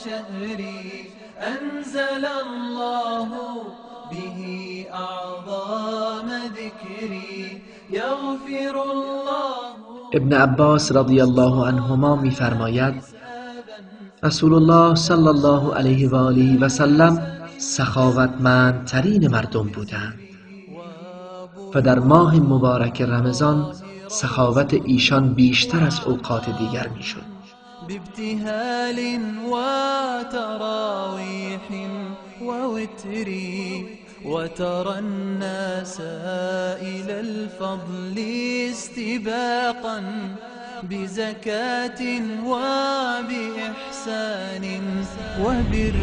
شهري أنزل الله به أعظم ذكري يغفر الله. ابن عباس رضی الله عنهما می‌فرماید رسول الله صلی الله علیه و آله و سلم سخاوتمندترین مردم بودند و در ماه مبارک رمضان سخاوت ایشان بیشتر از اوقات دیگر میشد. بابتهال وتراويح ووتر وترى الناس إلى الفضل استباقا بزكاة وبإحسان وبر.